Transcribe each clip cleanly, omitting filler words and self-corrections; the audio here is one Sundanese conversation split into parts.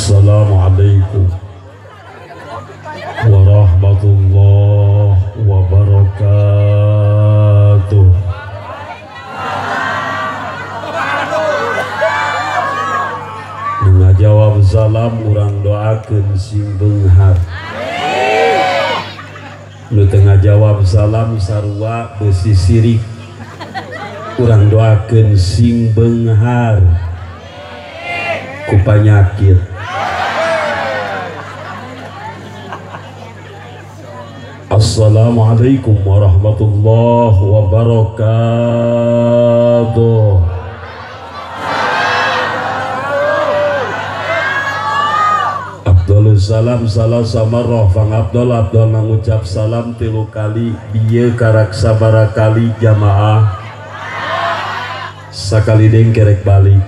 Assalamualaikum warahmatullahi wabarakatuh. Ngajawab salam urang doakeun sing beunghar. Nu teu ngajawab salam sarua beusi sirik, urang doakeun sing beunghar ku panyakit. Assalamualaikum warahmatullahi wabarakatuh. Abdul salam salah samarroh fang Abdul Abdul mengucap salam tilu kali bieu karak sabara kali jamaah sakali deui kerek balik.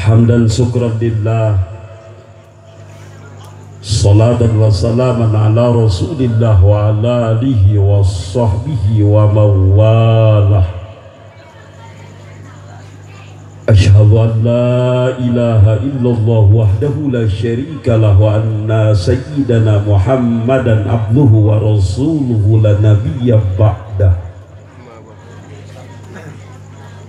Hamdan syukran lillah, salatan wa salaman ala rasulillah wa ala alihi wa sahbihi wa mawalah. Ashhadu an la ilaha illallah wahdahu la syarika lah wa anna sayyidana Muhammadan abduhu wa rasuluhu la nabiyya ba'dah.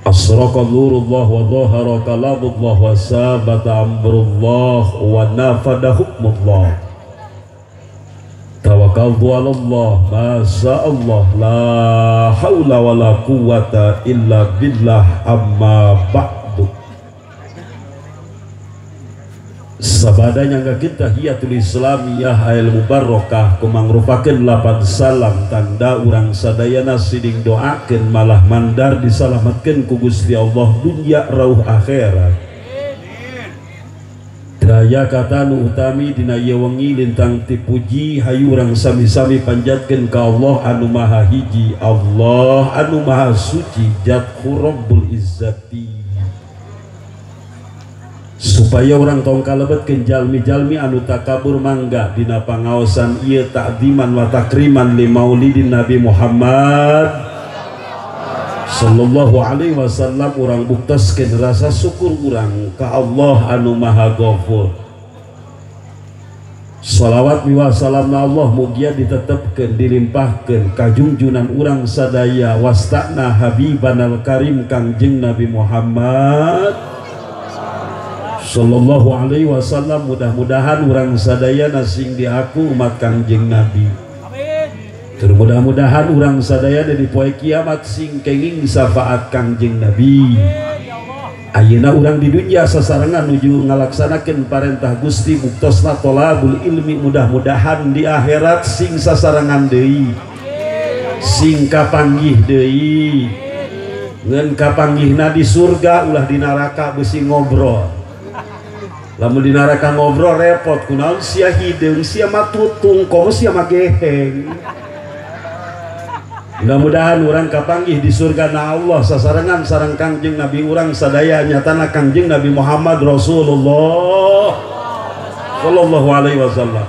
Asraqa nurullah wa dhahara kalamullah wa sabata amrullah wa nafada hukmullah. Tawakkaltu ala Allah, ma sa'allah, la hawla wa la quwwata illa billah, amma ba'du. Sabada nyangga kita hiyatul islamiyah al mubarakah kumangrupakeun lapan salam tanda urang sadayana siding doakeun malah mandar disalamatkeun ku Gusti Allah dunya rauh akhirat. Daya kata nu utami dina ieu wengi lintang tipuji hayu urang sami-sami panjatkeun ka Allah anu maha hiji, Allah anu maha suci, jathu rabbul izzati, supaya orang tong kalebetkeun jalmi-jalmi anu takabur mangga dina pangaosan ieu takdiman wa takriman li maulidin Nabi Muhammad sallallahu alaihi wasallam. Urang buktoskeun rasa syukur urang ka Allah anu maha ghafur. Salawat miwah salamna Allah mugia ditetepkeun dilimpahkeun ka junjunan urang sadaya wastana habibanal karim Kangjeng Nabi Muhammad sallallahu alaihi wasallam. Mudah-mudahan urang sadaya sing diaku umat Kangjeng Nabi. Amin. Mudah-mudahan urang sadaya di poe kiamat sing kenging syafaat Kangjeng Nabi. Ayeuna urang di dunya sasarengan nuju ngalaksanakeun parentah Gusti buktosna tolabul ilmi, mudah-mudahan di akhirat sing sasarengan deui, sing kapanggih deui, ngeun kapanggihna di surga ulah di neraka beusi ngobrol. Lamun di neraka ngobrol repot, kunaon sia hideung sia mah tutung komo sia mah geheng. Mudah-mudahan urang kapanggih di surga na Allah sasarengan sareng Kangjeng Nabi urang sadaya nyatana Kangjeng Nabi Muhammad Rasulullah sallallahu alaihi wasallam.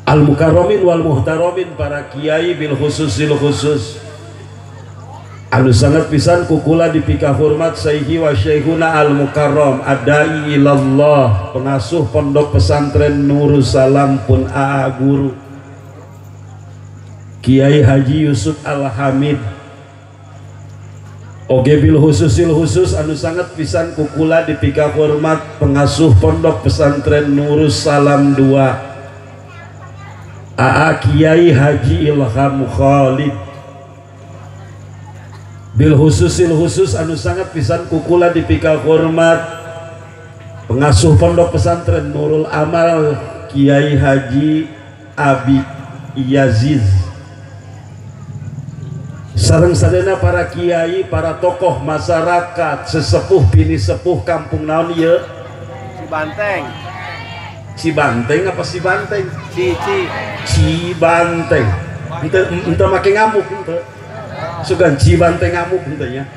Al mukarramin wal muhtaramin, para kiai bil khususil khusus anu sangat pisan kukula dipika hormat Saihi wa Syekhuna al mukarram adai ilallah, pengasuh pondok pesantren Nurussalam pun aa guru Kiai Haji Yusuf Al Hamid. Oge bil khususil khusus anu sangat pisan kukula dipika hormat pengasuh pondok pesantren Nurussalam 2 aa Kiai Haji Ilham Khalid. Bil khususil khusus anu sangat pisan kukula dipika hormat pengasuh pondok pesantren Nurul Amal Kiai Haji Abi Yaziz. Sareng sadayana para kiai, para tokoh masyarakat, sesepuh bini sepuh kampung naon ieu? Cibanteng. Cibanteng apa Cibanteng? Cibanteng. Cibanteng. Ente make ngamuk ente. Sugan Cibanteng ngamuk ente nya.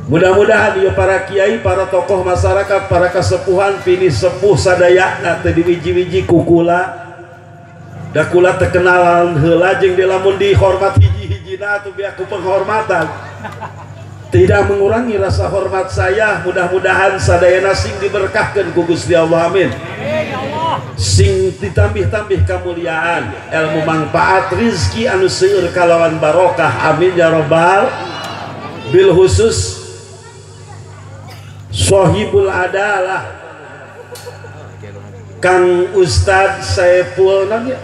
Mudah-mudahan ieu para kiai, para tokoh masyarakat, para kasepuhan bini sepuh sadayana teu diwiji-wiji kukula. Da kula terkenalan heula jeung di lamun dihormat hiji-hijina atuh biar ku penghormatan. Tidak mengurangi rasa hormat saya, mudah-mudahan sadayana sing diberkahkan ku Gusti Allah, amin. Sing ditambih-tambih kemuliaan, ilmu manfaat, rizki anu seueur kalawan barokah, amin ya robbal. Bil khusus Sohibul Adalah Kang Ustadz Saiful namanya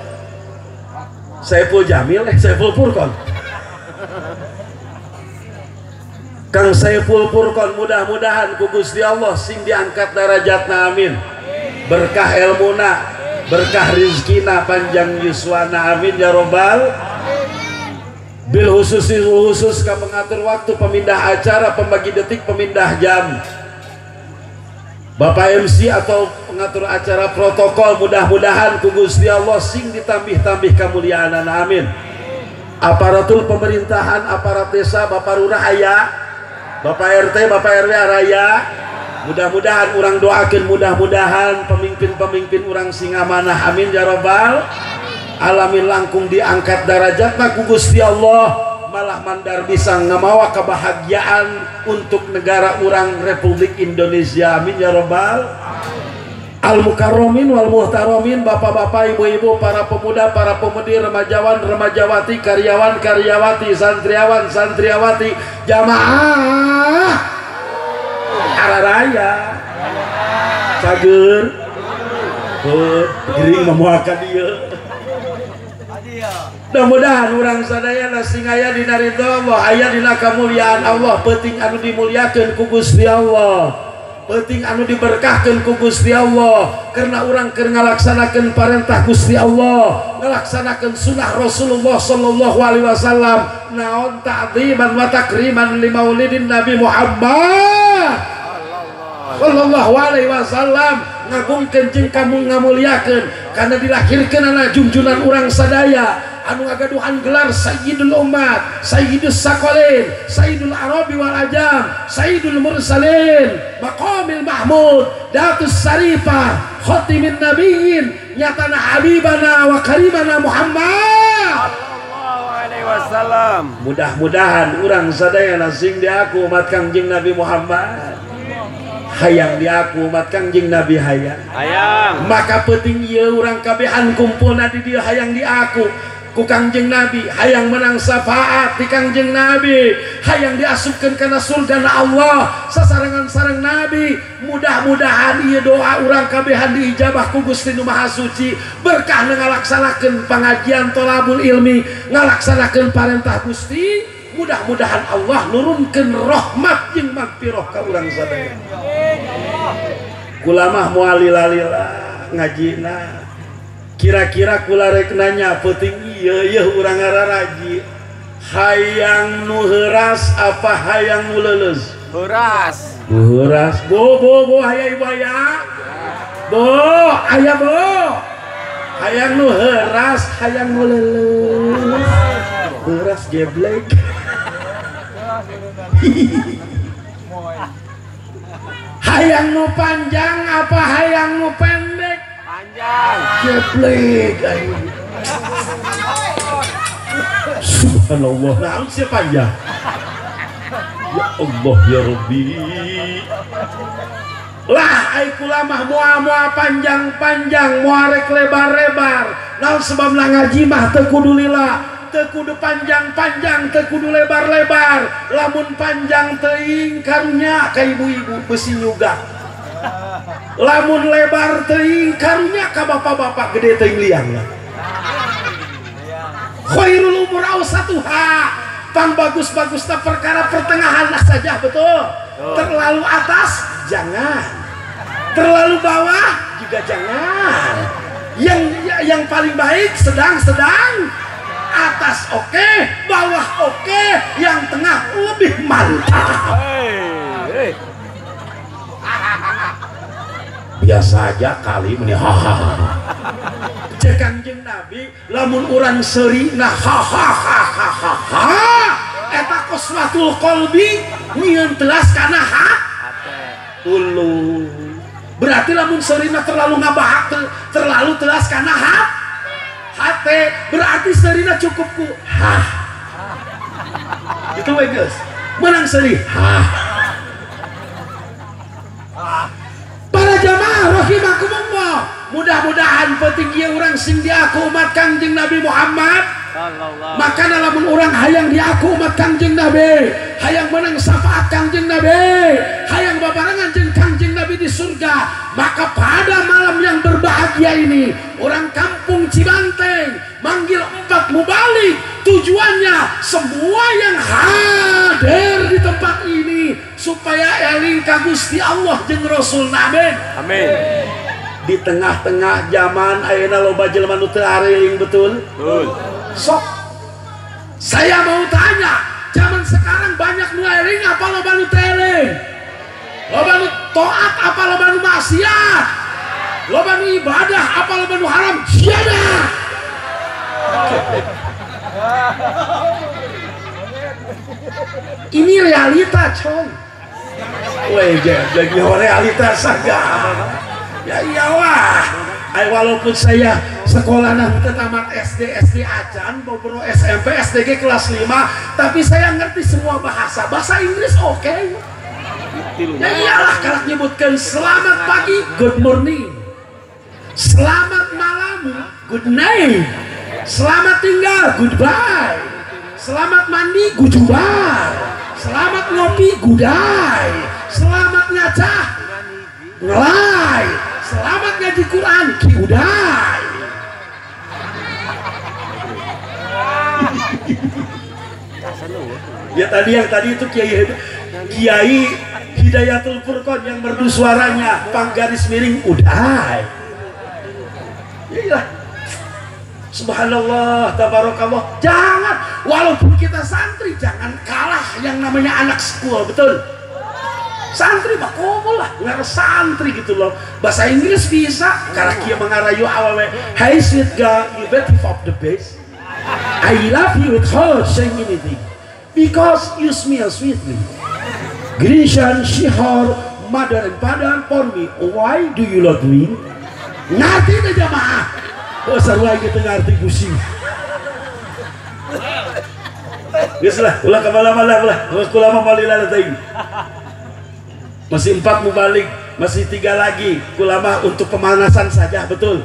Saiful Jamil, Saiful Purkon. Kang Saiful Purkon mudah-mudahan ku Gusti Allah sing diangkat darajatna, amin. Berkah ilmuna, berkah rizkina, panjang yuswana, amin ya robbal. Bil khusus khusus ka pengatur waktu, pemindah acara, pembagi detik, pemindah jam, Bapak MC atau pengatur acara protokol, mudah-mudahan ku Gusti Allah sing ditambih-tambih kemuliaan, amin. Aparatur pemerintahan, aparat desa, Bapak Lurah aya, Bapak RT, Bapak RW araya, mudah-mudahan urang doakeun, mudah-mudahan pemimpin-pemimpin urang sing amanah, amin ya robbal alamin. Langkung diangkat darajatna ku Gusti Allah, malah mandar bisa ngamawa kebahagiaan untuk negara urang Republik Indonesia, amin ya robbal. Al mukarromin wal muhtaromin, bapak-bapak, ibu-ibu, para pemuda, para pemudi, remajawan, remajawati, karyawan, karyawati, santriawan, santriawati, jamaah araraya cager gering memuakan dia. Mudah-mudahan urang sadayana sing aya dina ridho Allah, aya dina kamuliaan Allah, peuting anu dimuliakeun ku Gusti Allah, peuting anu diberkahkeun ku Gusti Allah, karena urang keur ngalaksanakeun parentah Gusti Allah, ngalaksanakeun sunnah Rasulullah sallallahu alaihi wasallam, naon ta'dziman wa takriman li maulidin Nabi Muhammad sallallahu alaihi wasallam, ngagungkeun jeung kamu ngamuliakeun karena dilahirkeun anak junjunan urang sadaya anu ngagaduhan gelar Sayyidul Umat, Sayyidus Sakolin, Sayyidul Arabi wal Ajam, Sayyidul Mursalin, Maqamil Mahmud, Datus Sarifah, Khatimin Nabiyyin, nyatana habibana wa karimana Muhammad sallallahu alaihi wasallam. Mudah-mudahan urang sadayana sing diaku umat Kangjeng Nabi Muhammad, hayang diaku umat Kangjeng Nabi hayang. Hayang. Maka penting ieu urang kabehan kumpulna di dieu hayang diaku ku Kangjeng Nabi, hayang menang syafaat di Kangjeng Nabi, hayang diasupkeun kana surgana Allah sasarengan sareng Nabi. Mudah-mudahan ieu doa urang kabehan diijabah ku Gusti Nu Maha Suci, berkah ngalaksanakeun pangajian tolabul ilmi, ngalaksanakeun parentah Gusti. Mudah-mudahan Allah nurunkeun rahmat jeung magfirah ka urang sadaya. Kula mah moal lila-lila ngajina, kira-kira kula rek nanya peuting ieu yeuh urang ngararaji, hayang nu heuras apa hayang nu leuleus? Heuras. Nu heuras. Bo bo bo aya ibu aya. Bo aya bo. Hayang nu heuras, hayang nu leuleus. Heuras geblek. Hayang nu panjang apa hayang nu pendek? Panjang. Geblek aing. Subhanallah, naon sih panjang? Ya Allah ya Rabbi. Lah ai kula mah moal-moal panjang-panjang, moal rek lebar-lebar. Naon sebabna ngaji mah teu kudu lila, teu kudu panjang-panjang, teu kudu lebar-lebar. Lamun panjang teuing karunya ka ibu-ibu besi nyuga. Lamun lebar teuing karunya ka bapak-bapak gede teuing liang. Khairul umur awsatuha, pang bagus-bagusna perkara pertengahan saja, betul. Terlalu atas jangan, terlalu bawah juga jangan. Yang paling baik sedang-sedang, atas oke, bawah oke, yang tengah lebih mantap. Biasa aja kali ini hahaha. Cek Kangjeng Nabi lamun urang seuri nah hahaha eta qaswatul qalbi nyieun telas kana hate. Ulu. Berarti lamun seurina terlalu ngabahak, terlalu telas kana hate, berarti seurina cukup ku ha. Itu we geus. Menang sedih. Hah. Para jamaah rahimakumullah, mudah-mudahan petinggi orang sing diaku umat Kangjeng Nabi Muhammad. Maka lamun orang hayang diaku umat Kangjeng Nabi, hayang menang syafaat Kangjeng Nabi, hayang babarengan jeung Kangjeng Nabi di surga, maka pada malam yang berbahagia ini orang kampung Cibanteng manggil 4 mubalik, tujuannya semua yang hadir di tempat ini supaya eling ka Gusti Allah jeung Rasul. Amin. Amin. Di tengah-tengah zaman ayeuna loba jelema nu teu areling, betul? Betul. Sok, saya mau tanya, zaman sekarang banyak nu eling apa loba nu teu eling? Loba nu taat apa loba nu maksiat? Loba nu ibadah apa loba nu haram? Jiada. Ini realita, coy. Weh, jadi realita saja. Ya iyalah. Ay, walaupun saya sekolah nanti tamat SD, SD acan, bobro SMP, SDG kelas 5, tapi saya ngerti semua bahasa. Bahasa Inggris oke. Okay. Ya iyalah kalau nyebutkan selamat pagi, good morning. Selamat malam, good night. Selamat tinggal, goodbye. Selamat mandi, gujubar. Selamat ngopi, gudai. Selamat ngacah, ngelai. Selamat ngaji Quran, kiudai. Ya tadi yang tadi itu Kiai Hidayatul Furqon yang merdu suaranya, panggaris miring udai. Iyalah. Subhanallah, tabarakallah. Jangan, walaupun kita santri jangan kalah yang namanya anak sekolah, betul? Santri mah komo lah, ngar santri gitu loh. Bahasa Inggris bisa, karena kia mengarayu awewe. Hey sweet girl, you better of the best. I love you with heart saying anything, because you smell sweetly. Grecian, Shihor, mother and father for me. Why do you love me? Ngerti deh jamaah. Oh sarua gitu ngerti pusing. Geus lah, ulah kemana-mana lah. Kula mah palila teuing. Masih 4 mubalik, masih 3 lagi. Kulama untuk pemanasan saja, betul?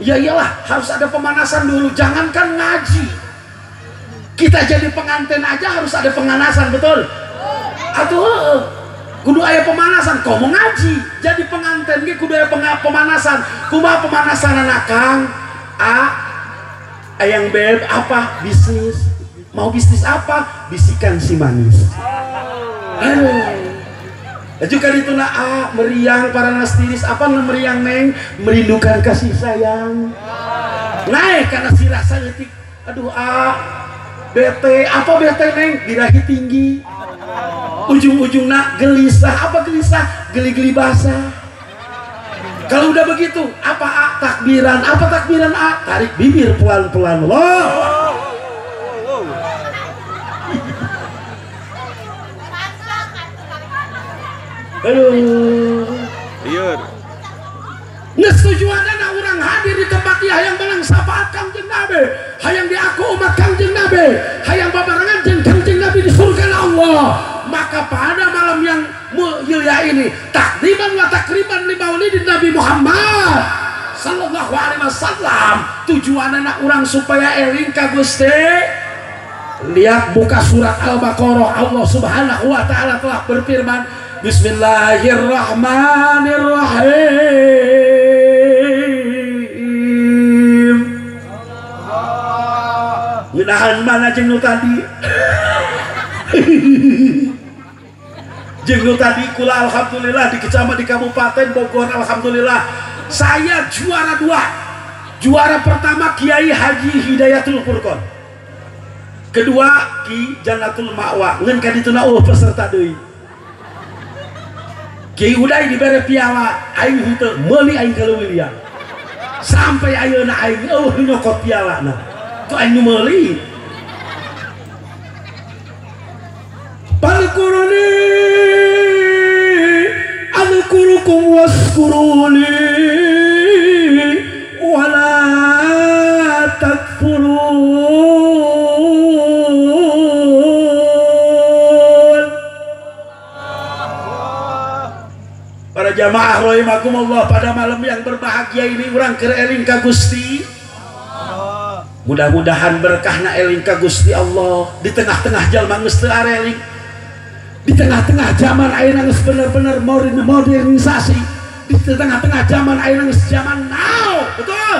Ya iyalah, harus ada pemanasan dulu. Jangankan ngaji, kita jadi pengantin aja harus ada pemanasan, betul? Atau kudu aya pemanasan. Kau mau ngaji, jadi pengantin ge kudu aya pemanasan. Kumaha pemanasan anak kang? A, ayang beb apa? Bisnis. Mau bisnis apa? Bisikan si manis. Aduh. Juga itu na a meriang para nastiris apa meriang neng merindukan kasih sayang. Naik karena si rasa ngetik. Aduh a bete apa bete neng birahi tinggi. Ujung-ujung nak gelisah apa gelisah geli-geli basah. Kalau udah begitu apa a takbiran apa takbiran a tarik bibir pelan-pelan loh. Aduh. Liur. Ngesetujuan orang hadir di tempat dia hayang menang syafaat Kangjeng Nabi, hayang diaku umat Kangjeng Nabi, hayang babarengan jeung Kangjeng Nabi di surga Allah. Maka pada malam yang mulia ini takdiman wa takriman li maulidin Nabi Muhammad sallallahu alaihi wasallam, tujuan anak orang supaya eling ka Gusti. Lihat buka surat Al-Baqarah, Allah Subhanahu wa taala telah berfirman, Bismillahirrahmanirrahim. Ngenahan mana jeung nu tadi? Jeung nu tadi kula alhamdulillah di kecamatan di Kabupaten Bogor alhamdulillah saya juara 2. Juara pertama Kiai Haji Hidayatul Furqon. Kedua Ki Jannatul Ma'wa. Ngan ka dituna eueuh peserta deui. Kiai Uday dibere piala, aing henteu meuli aing kaleuwilian. Sampai ayeuna aing eueuh nyokot pialana. Tuh aing nu meuli. Palkuruni azkurukum waskuruni wala takfurun. jamaah rahimakumullah, pada malam yang berbahagia ini urang keur eling ka Gusti. Mudah-mudahan berkahna eling ka Gusti Allah di tengah-tengah jalma geus teu areling. Di tengah-tengah zaman ayeuna geus bener-bener modernisasi. Di tengah-tengah zaman ayeuna geus zaman now, betul?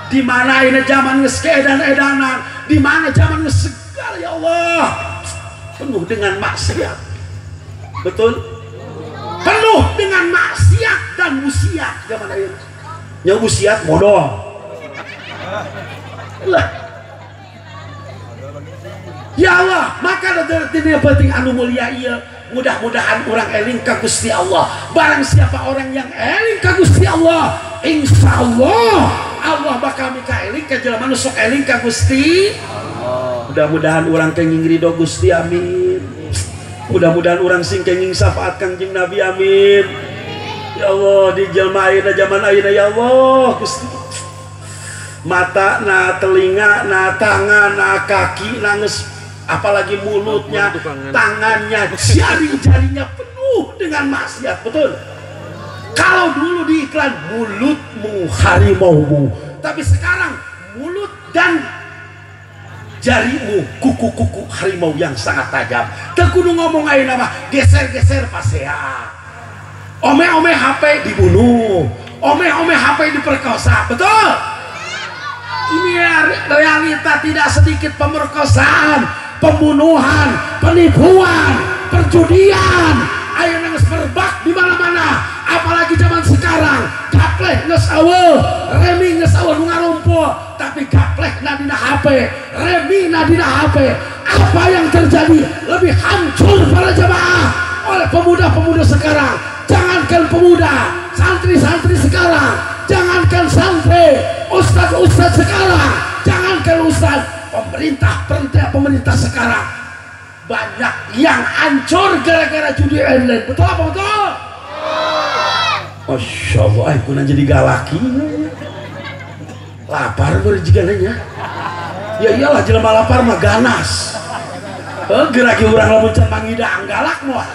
Di mana ayeuna zaman geus keedan-edanan, di mana zaman geus segala ya Allah penuh dengan maksiat. Betul? Penuh dengan maksiat dan musiat zaman ayeuna. Nya musiat modal. Lah. Ya Allah, maka dina penting anu mulia ieu, mudah-mudahan urang eling ka Gusti Allah. Barang siapa orang yang eling ka Gusti Allah, insyaallah Allah bakal mika eling ka jelema nu sok eling ka Gusti Allah. Mudah-mudahan urang kenging ridho Gusti, amin. Mudah-mudahan urang sing kenging syafaat Kangjeng Nabi, amin. Ya Allah, di jelma ayeuna zaman ayeuna ya Allah Gusti. Mata na, telinga na, tangan na, kaki na, apalagi mulutnya, tangannya, jari-jarinya penuh dengan maksiat, betul? Kalau dulu di iklan mulutmu harimaumu, tapi sekarang mulut dan jarimu kuku-kuku harimau yang sangat tajam. Teu kudu ngomong ayeuna mah geser-geser pasea. Ome-ome HP dibunuh, ome-ome HP diperkosa, betul? Ini realita, tidak sedikit pemerkosaan, pembunuhan, penipuan, perjudian. Ayeuna geus merebak di mana-mana, apalagi zaman sekarang. Gapleh geus eueuh, remi geus eueuh nu ngarumpul, tapi gapleh na dina HP, remi na dina HP. Apa yang terjadi? Lebih hancur para jamaah oleh pemuda-pemuda sekarang. Jangankan pemuda, santri-santri sekarang, jangankan santri, ustad-ustad sekarang, jangankan ustad, pemerintah sekarang banyak yang hancur gara-gara judi online. Betul apa betul? Masya Allah, kuna jadi galaki, lapar berjigananya. Ya iyalah, jelema lapar mah ganas. Geraki urang lamun can mangidang galak mah.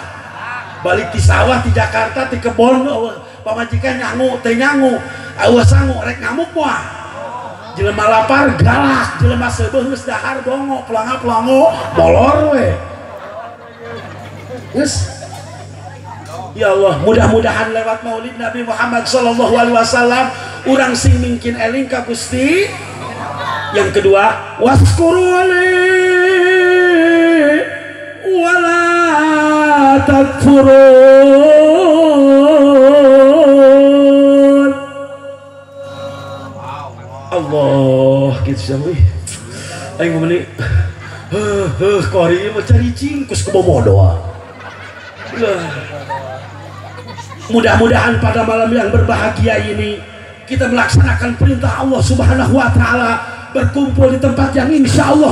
Balik di sawah di Jakarta di kebon pamajikan nyangu teh nyangu, eueuh sangu rek ngamuk mah. Jelema lapar galak, jelema seubeuh geus dahar bongo, pelanga-pelango molor we. Geus. Ya Allah, mudah-mudahan lewat Maulid Nabi Muhammad sallallahu alaihi wasallam urang sing mingkin eling ka Gusti. Yang kedua, waskuruli wala takfurun. Allah, gitu sih. Aing ngomong heuh kori mah cari cingkus ke bomodoa. Mudah-mudahan pada malam yang berbahagia ini kita melaksanakan perintah Allah Subhanahu wa taala, berkumpul di tempat yang insya Allah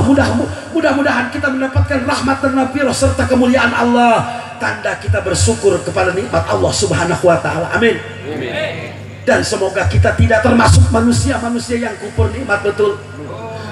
mudah-mudahan kita mendapatkan rahmat dan maghfirah serta kemuliaan Allah. Tanda kita bersyukur kepada nikmat Allah Subhanahu wa taala. Amin. Dan semoga kita tidak termasuk manusia-manusia yang kufur nikmat, betul.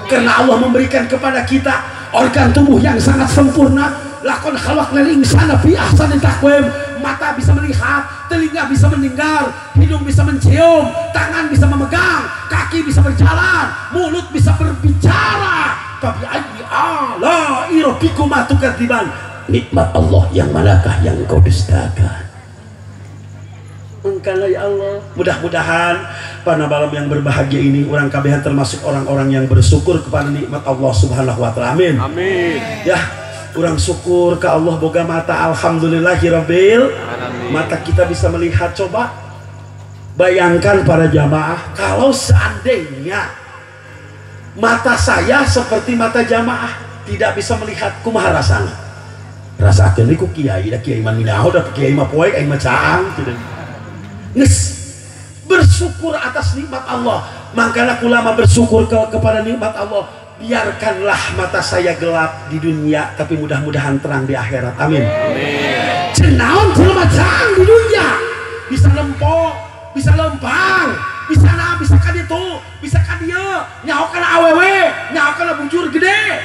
Karena Allah memberikan kepada kita organ tubuh yang sangat sempurna. Lakon khalaqnal insana fi ahsani taqwim. Mata bisa melihat, telinga bisa mendengar, hidung bisa mencium, tangan bisa memegang, kaki bisa berjalan, mulut bisa berbicara. Tapi ayyi ala'i rabbikuma tukadziban. Nikmat Allah yang manakah yang kau dustakan? Engkau ya Allah. Mudah-mudahan pada malam yang berbahagia ini orang kabehan termasuk orang-orang yang bersyukur kepada nikmat Allah Subhanahu wa taala. Amin. Amin. Ya, orang syukur ke Allah boga mata, alhamdulillahirabbil alamin. Mata kita bisa melihat. Coba bayangkan para jamaah, kalau seandainya mata saya seperti mata jamaah tidak bisa melihat, kumaha rasana? Rasakeun ku kiai, da kiai mah minaho, da kiai mah poek, aing mah caang gitu. Nges, bersyukur atas nikmat Allah. Makanya ulama bersyukur kepada nikmat Allah. Biarkanlah mata saya gelap di dunia, tapi mudah-mudahan terang di akhirat. Amin. Amin. Cenaon jelema caang di dunia, bisa lempok, bisa lempang, bisa na, bisa ka ditu, bisa ka dieu, nyaho kana awewe, nyaho kana bujur gede.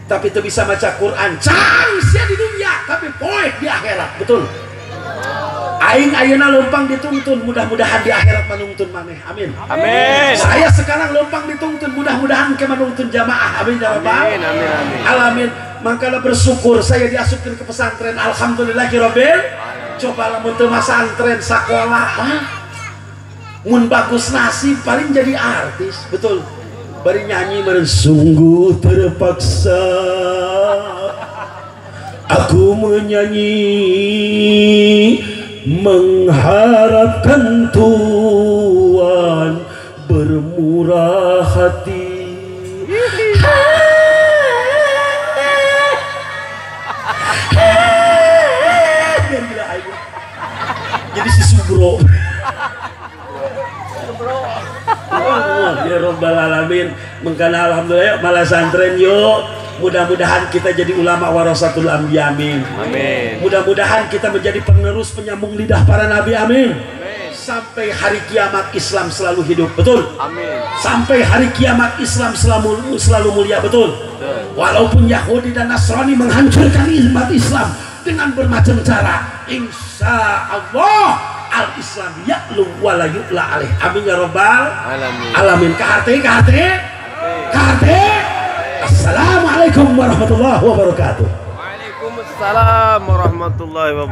Tapi teu bisa maca Quran, caang sia di dunia. dunia tapi poek di akhirat. Betul. Aing ayeuna leumpang dituntun, mudah-mudahan di akhirat manuntun maneh. Amin. Amin. Saya sekarang leumpang dituntun, mudah-mudahan ke manuntun jamaah. Amin ya rabbal alamin. Amin amin. Alamin. Makanya bersyukur saya diasupkeun ke pesantren. Alhamdulillahirabbil. Coba lamun teu masantren sakola, mun bagus nasib paling jadi artis. Betul. Bari nyanyi meureun sungguh terpaksa aku menyanyi mengharapkan Tuhan bermurah hati. Jadi si Subro. Ya Rabbal Alamin. Mengkana alhamdulillah malah santren yuk. Mudah-mudahan kita jadi ulama warasatul anbiya, amin. Amin. Mudah-mudahan kita menjadi penerus penyambung lidah para nabi, amin. Amin. Sampai hari kiamat Islam selalu hidup, betul. Amin. Sampai hari kiamat Islam selalu mulia, betul. Betul. Walaupun Yahudi dan Nasrani menghancurkan umat Islam dengan bermacam cara, insya Allah al-Islam ya'lu wa la yu'la alaih. Amin ya Rabbal alamin. Alamin. KHT KHT KHT. Assalamualaikum warahmatullahi wabarakatuh. Waalaikumsalam warahmatullahi wabarakatuh.